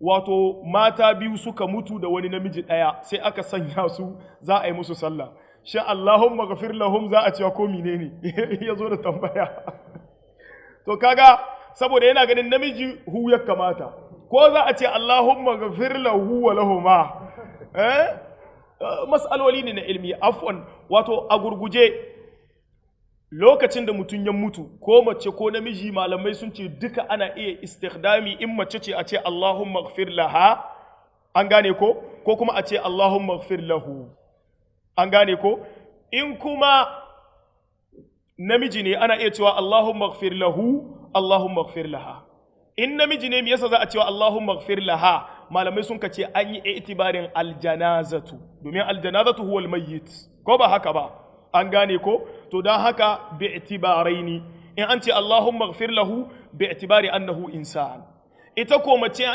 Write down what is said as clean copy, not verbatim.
Wato mata biyu suka mutu da wani namiji ɗaya, sai aka sanya su za a yi musu sallah. Shin Allahumma ghafir lahum za a cewa ko menene? Ya zo da tambaya. To kaga saboda yana ganin namiji hu ya kamata, ko za a ce Allahumma ghafir lahu wa lahuma? Eh, mas'aloli ne na ilmi. Afwan, wato a gurguje, lokacin da mutum ya mutu, ko mace ko namiji, malamai sun ce duka ana iya istikhdami. In mace ce, a ce Allahumma ighfir laha, an gane ko? Ko kuma a ce Allahumma ighfir lahu, an gane ko? In kuma namiji ne, ana iya cewa Allahumma ighfir lahu, Allahumma ighfir laha. In namiji ne, me yasa za a cewa Allahumma ighfir laha? Malamai sun kace an yi i'tibarin aljanazatu, domin aljanazatu huwa almayyit, ko ba haka ba? An gane ko? To don haka bi i'tibaraini, in an ce Allahumma ighfir lahu, bi i'tibari annahu insan. Ita ko mace